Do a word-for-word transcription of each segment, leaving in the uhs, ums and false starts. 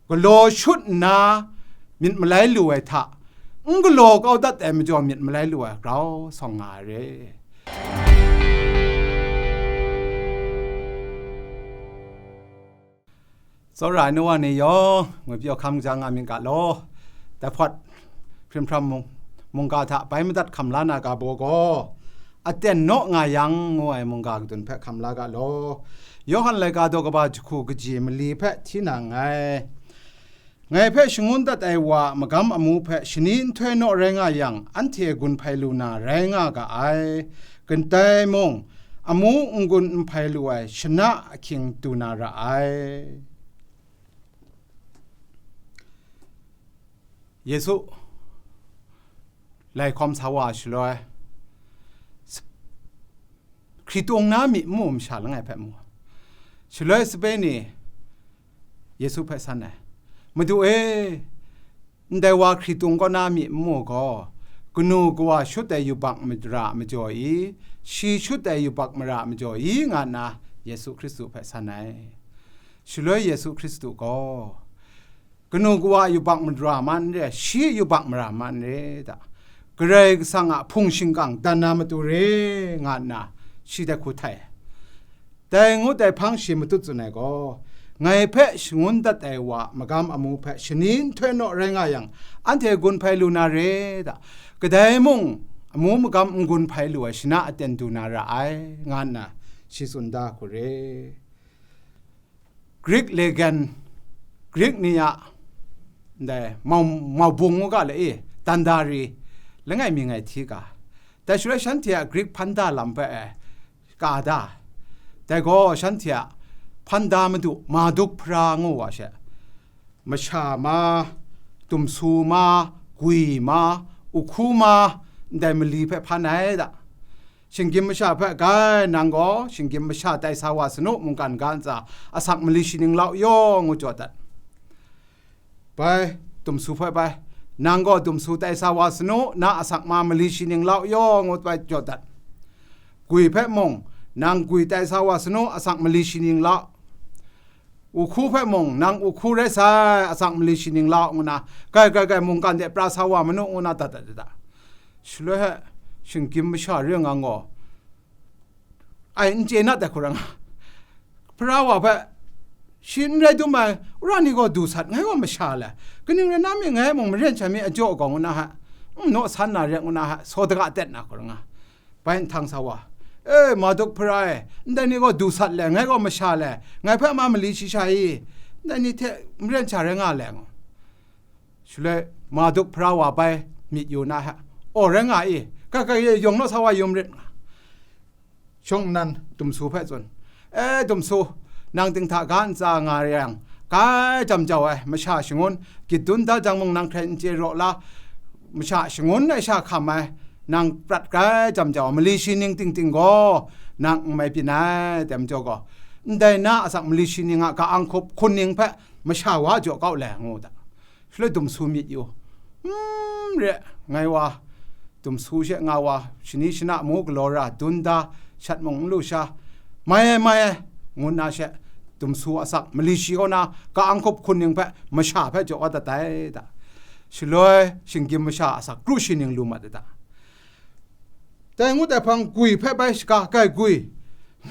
galaw shut nna myit malai lu ai hta, n galaw kau dat ai majaw myit malai lu ai grau sawng nga ai re. Tsawra ai nu wa ni yawng, ngwi pyaw hkam ja nga myit ga law. Dai hpawt, hprim hpram mung-, mungga hta bai madat hkam la na ga baw gaw, aten naw nga yang ngu ai mungga kadun hpe hkam la ga law. Yawhan laika daw kaba jahku kaji mali hpe hti na nngai. Ngai hpe shangun dat ai wa a magam amu hpe shani nhtoi naw rai nga yang, anhte gun hpai lu na rai nga ga ai. Kadai mung, amu n-gun n hpai lu ai shana ahkying du na ra ai. Yesu lai hkawm sa wa shaloi, hkritung na myi n mu masha langai hpe mu. Shaloi sape ni Yesu hpe san ai, "Madu e, ndai wa hkritung kaw na myi n mu gaw, kanu kawa shut ai yubak mara majaw i, shi shut ai yubak mara majaw i?" nga nna Yesu Hkristu hpe san ai. Shaloi Yesu Hkristu gaw, "Kanu kawa a yubak mara ma n re, shi a yubak mara ma n re ta? Karai Kasang a hpung shingkang dan na matu re," nga nna shi dai hku htai ai. Dai ngut ai hpang shi matut tsun ai gaw, "Ngai hpe shangun dat ai wa a magam amu hpe shani nhtoi naw rai nga yang, anhte gun hpai lu na re ta? Kadai mung amu magam n-gun hpai lu ai shana aten du na ra ai," nga nna shi tsun da hku re. Greek legend, Greek ni a ndai mau-, maubung u ga le i, dandari langai mi ngai hti ga. Dai shaloi shanhte a Greek hpan da lam hpe e ka da. Dai gaw shanhte a hpan da madu Maduk Hpara ngu wa she, masha ma, dumsu ma, gwi ma, uhku ma, ndai mali hpe hpan ai da. Shinggyim masha hpe, "Gai, nang gaw shinggyim masha tai sa wa sanu, mungkan ga ntsa asak mali shi ning lau yaw," ngu jaw dat. Bai, dumsu hpe bai, "Nang gaw dumsu tai sa wa sanu, na asak ma mali shi ning lau yaw," ngu bai jaw dat. Gwi hpe mung, "Nang gwi tai sa wa sanu, asak mali shi ning lau." Uhku hpe mung, "Nang uhku rai sai, asak mali shi ning lau," ngu na, "Gai, gai, gai, mungkan de pra sa wa manu," ngu na, dat, dat, dat, dat. Shaloi he, shinggyim masha re nga gaw, ai n chye na dai hku rai nga. Hpara wa hpe, "Shi n rai dum ai, wora ni gaw du sat, ngai gaw masha le, kaning rai na mi, ngai mung maren sha mi a jaw gaw," ngu na he, "N naw san na re," ngu na he, saw daga tet na hku rai nga. Bai nhtang sa wa, "E, Maduk Hpara e, ndai ni gaw du sat le, ngai gaw masha le, ngai hpe ma mali shi sha i, ndai ni hte maren sha rai nga le," ngu. Shaloi Maduk Hpara wa bai myit yu na he, "Aw, rai nga i, kai kai e, yawng naw sa wa yu marit," nga. Shawng nnan dumsu hpe tsun, "E, dumsu, nang dinghta ga ntsa nga yang, kai jam jau ai masha shangun, gyit dun da jang mung nang hkrai n chye raw la, masha shangun ai sha hkam ai, nang prat kai jam jau ai mali shi ning ting ting gaw, nang n mai byin ai, dai majaw gaw, ndai na asak mali shi ning a ka-ang hkup hkun ning hpe masha wa jaw kau le," ngu da. Shaloi dumsu myit yu, "Hmm, re, ngai wa, dumsu she nga wa, shani shana mu galaw ra, dun da, shat mung n lu sha, mai ai, mai ai," ngu nna she, dumsu asak mali shi kaw na, ka-ang hkup hkun ning hpe masha hpe jaw kau dat ai da. Shaloi shinggyim masha asak kru shi ning lu mat ai da. Dai ngut ai hpang gwi hpe bai shaga, "Gai gwi,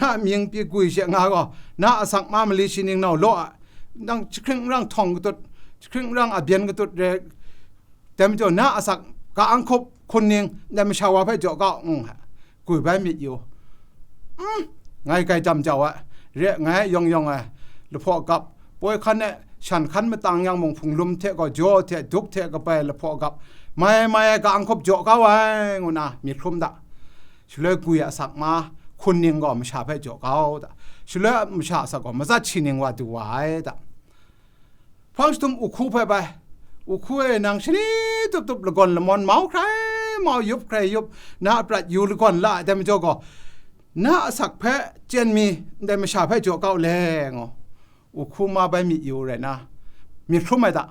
na mying pyi gwi she nga gaw, na asak ma mali shi ning nau law a, nang jahkring rang htawng katut, jahkring rang abyen katut re, dai majaw na asak ka-ang hkup hkun ning, ndai masha wa hpe jaw kau," ngu he. Gwi bai myit yu, "Hmm, ngai kai jam jau ai, re, ngai yawng yawng ai, lahpaw gap, poi hkan e shan hkan matang yang mung hpung lum hte gaw jaw hte duk hte kabai lahpaw gap, mai mai ai ka-ang hkup jaw kau ai," ngu na myit hkrum da. Shaloi gwi asak ma hkun ning gaw masha hpe jaw kau da. Shaloi masha asak gaw mazat shi ning wa du wa ai da. Hpang shatum uhku hpe bai, "Uhku e, nang shani tup tup lagawn lamawn mau hkrai mau, yup hkrai yup, na aprat yu lagawn la ai, dai majaw gaw, na asak hpe chyen mi ndai masha hpe jaw kau le," ngu. Uhku ma bai myit yu rai na, myit hkrum ai da.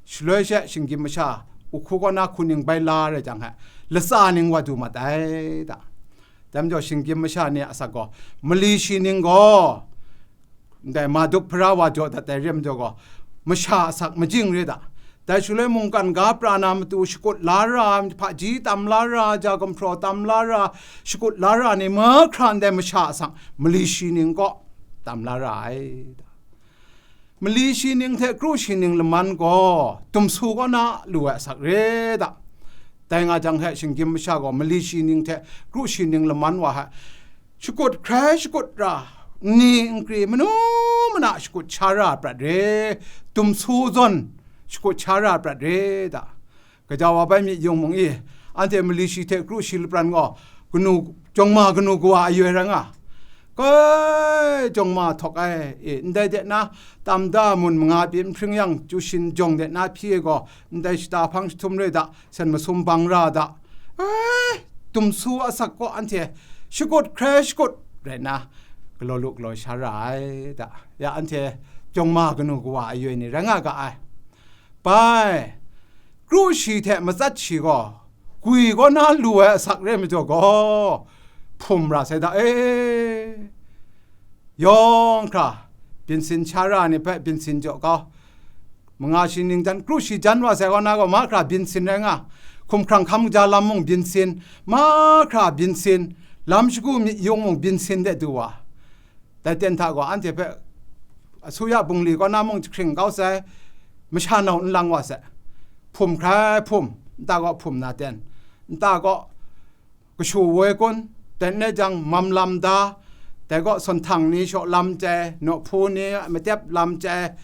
Shaloi she shinggyim masha, uhku kaw na hkun ning bai la rai jang he, latsa ning wa du mat ai da. Dai majaw shinggyim masha ni a asak gaw, mali shi ning gaw, ndai Maduk Hpara wa jaw dat ai re majaw gaw, masha asak majing re da. Dai shaloi mungkan ga pra na matu shakut la ra, hpaji tam la ra, ja gumhpraw tam la ra, shakut la ra ni mahkra ndai masha asak mali shi ning kaw tam la ra ai da. Mali shi ning hte kru shi ning laman gaw dumsu kaw na lu ai asak re da. Dai nga jang hte shinggyim masha gaw mali shi ning hte kru shi ning laman wa hte shakut hkrai shakut ra, nni nkri manu mana shakut sha ra prat re, dumsu zawn shakut sha ra prat re da. Gaja wa bai myit yung mung i, anhte mali shi hte kru shi lapran gaw, kanu, jawng ma kanu kawa ayoi rai nga. Kai, jawng ma htawk ai, e, ndai de na, tam da mun manga pyi n hpring yang, chyu shin jawng de na hpyi e gaw, ndai shata hpang jahtum re da, sen masum bang ra da. Ai, dumsu asak gaw anhte shakut hkrai shakut rai nna, galaw lu galaw sha ra ai da. Ya anhte jawng ma kanu kawa ayoi ni rai nga ga ai. Bai, kru shi hte matsat shi gaw, gwi kaw na lu ai asak re majaw gaw, hpum ra sai da e. Yawng hkra, byin sin sha ra ni hpe byin sin jaw kau. Manga shi ning jan, kru shi jan wa sai kaw na gaw, mahkra byin sin rai nga, hkumhkrang hkam kaja lam mung byin sin, mahkra byin sin, lam shagu myit yung mung byin sin de du wa. Dai ten hta gaw, anhte hpe asuya bungli kaw na mung jahkring kau sai, masha nau n lang wa sai. Hpum hkrai hpum, nta gaw hpum na ten, nta gaw kashu woi kun, ten ne jang mam lam da, dai gaw sunhtang ni shaw lam chye, nawhpu ni matep lam chye,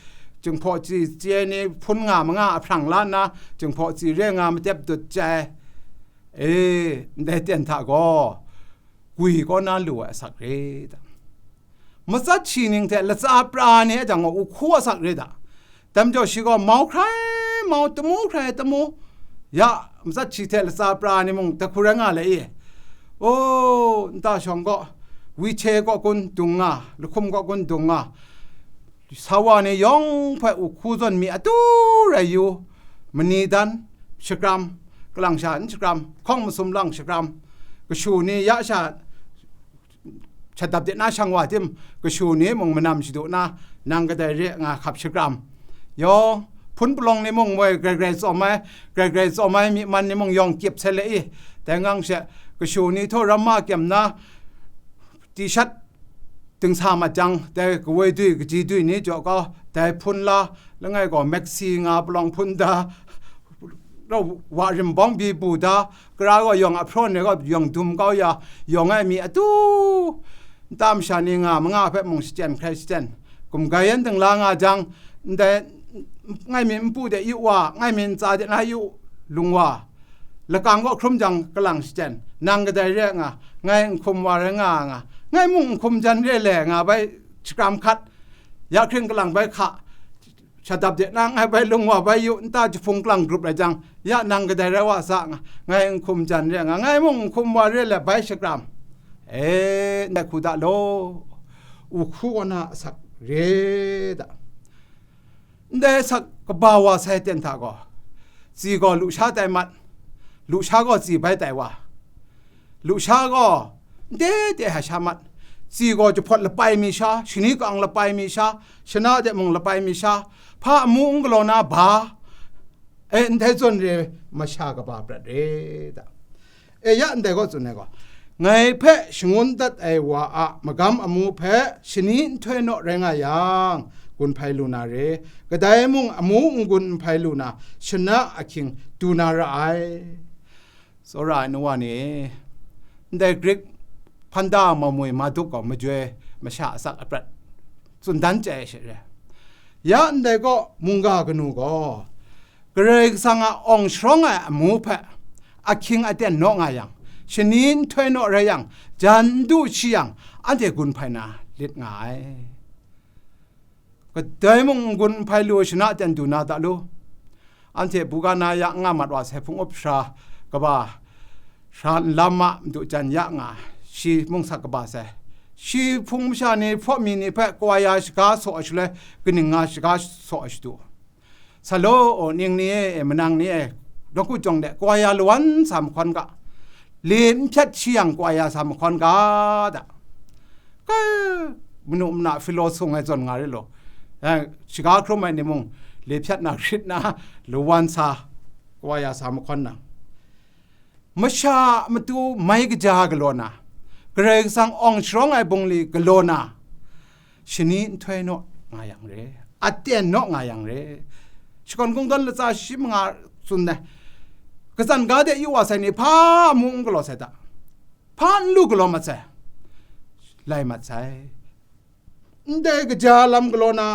jinghpaw tsi chye ni hpun nga manga ahprang la nna, jinghpaw tsi re nga matep dut chye. E, ndai ten hta gaw, gwi kaw na lu ai asak re da. Matsat shi ning hte latsa pra ni a jang gaw, u hku asak re da. Dai majaw shi gaw mau hkrai mau, tamu hkrai tamu, ya, matsat shi hte latsa pra ni mung, dahku rai nga le i. O, nta shawng gaw, wiche gaw kun dung nga, lahkum gaw kun dung nga, sa wa ni yawng hpe u hku zawn mi atu rai yu, mani dan, shakram, kalang sha n shakram, hkawng masum lang shakram, kashu ni ya sha, sha dap de na shang wa tim, kashu ni mung manam shadu na, nang kadai re nga hkap shakram. Yawng, hpun palawng ni mung moi grai grai tsawm ai, grai grai tsawm ai myi man ni mung yawng kyip sai le i, dai ngang she, kashu ni htaw ramma kyem na, T-shirt dingsa mat jang, dai kawoi dui, kaji dui ni jaw kau, dai hpun la, langai gaw maxi nga palawng hpun da, rau wa rim bawng bi bu da, kara gaw yawng a hprawn ai gaw yawng dum kau ya, yawng ai mi atu, nta masha ni nga manga hpe mung shachyen hkrai shachyen, gumgai yan dingla nga jang, ndai, ngai mi npu de yu wa, ngai mi ntsa de na yu lung wa, lakang kaw hkrum jang kalang shachyen, nang kadai re nga, ngai n hkum wa rai nga nga, ngai mung n hkum jan re le nga bai shakram hkat, ya hkring kalang bai hka, sha dap de na ngai bai lung wa bai yu, nta jahpung kalang grup rai jang, ya nang kadai rai wa sa nga, ngai n hkum jan re nga, ngai mung n hkum wa re le bai shakram. E, ndai hku da law, u hku kaw na asak re da. Ndai asak kaba wa sai ten hta gaw, tsi gaw lusha tai mat, lusha gaw tsi bai tai wa, lusha gaw nde de ai sha mat, tsi gaw jahpawt lapai mi sha, shani kang lapai mi sha, shana de mung lapai mi sha, hpa amu n galaw na ba, e, ndai zawn re masha kaba prat re da. E ya ndai gaw tsun ai gaw, ngai hpe shangun dat ai wa a magam amu hpe shani nhtoi naw rai nga yang, gun hpai lu na re, kadai mung amu n-gun n hpai lu na, shana ahkying du na ra ai. Tsawra ai nu wa ni, ndai Grik hpanda mamui Maduk gaw majoi masha asak aprat tsun dan chye ai she re. Ya ndai gaw mungga kanu gaw, Karai Kasang a awng sharawng ai amu hpe ahkying aten naw nga yang, shani nhtoi naw rai yang, jan n du shi yang, anhte gun hpai na lit nga ai. Kadai mung n-gun n hpai lu shana ten du na ta lu? Anhte buga na ya nga mat wa sai, hpung up sara kaba, sara nlam a madu jan ya nga, shi mung sak kaba sai. Shi hpung masha ni, hpaw mi ni hpe kawaya shaga saw ai shaloi, kaning nga shaga saw ai shadu? Sa law, ning ni e, manang ni e, nawku jawng de kawaya lawan sa mahkawn ga, le n hpyat shi yang kawaya sa mahkawn ga da. Kai, manu mana philo sung ai zawn nga re law, eh, shaga hkrum ai ni mung, le hpyat na, hkrit na, lawan sa, kawa ya sa mahkawn nang, masha a matu mai kaja galaw na, Karai Kasang awng sharawng ai bungli galaw na, shani nhtoi naw nga yang re, aten naw nga yang re. Shakawn kungdawn latsa shi manga tsun ai, katsan ga de yu wa sai ni hpa mung n galaw sai ta, hpa n lu galaw mat sai, lai mat sai. Ndai kaja lam galaw na,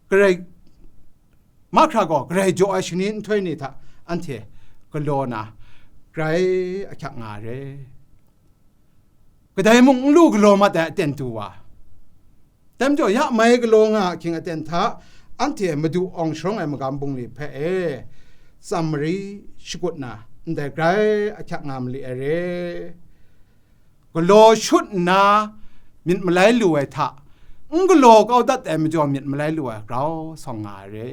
Karai, mahkra gaw Karai jaw ai shani nhtoi ni hta anhte galaw na, grai ahkyak nga re. Kadai mung n lu galaw mat ai aten du wa, dai majaw ya mai galaw nga ahkying aten hta, anhte Madu awng sharawng ai magam bungli hpe e, tsam mari shakut na, ndai grai ahkyak nga mali ai re. Galaw shut nna myit malai lu ai hta, n galaw kau dat ai majaw myit malai lu ai grau sawng nga ai re.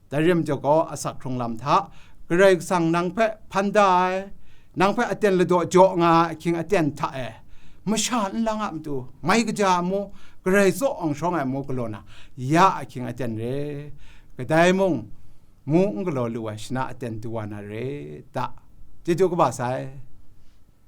Dai rim jaw gaw, asak hkrung lam hta Karai Kasang nang hpe hpan da ai, nang hpe aten ladaw jaw nga ai ahkying aten hta e, masha nlang a matu, mai kaja a mu, Karai tsaw awng sharawng ai mu galaw na, ya ahkying aten re. Kadai mung, mu n galaw lu ai shana aten du wa na re ta. Chyeju kaba sai.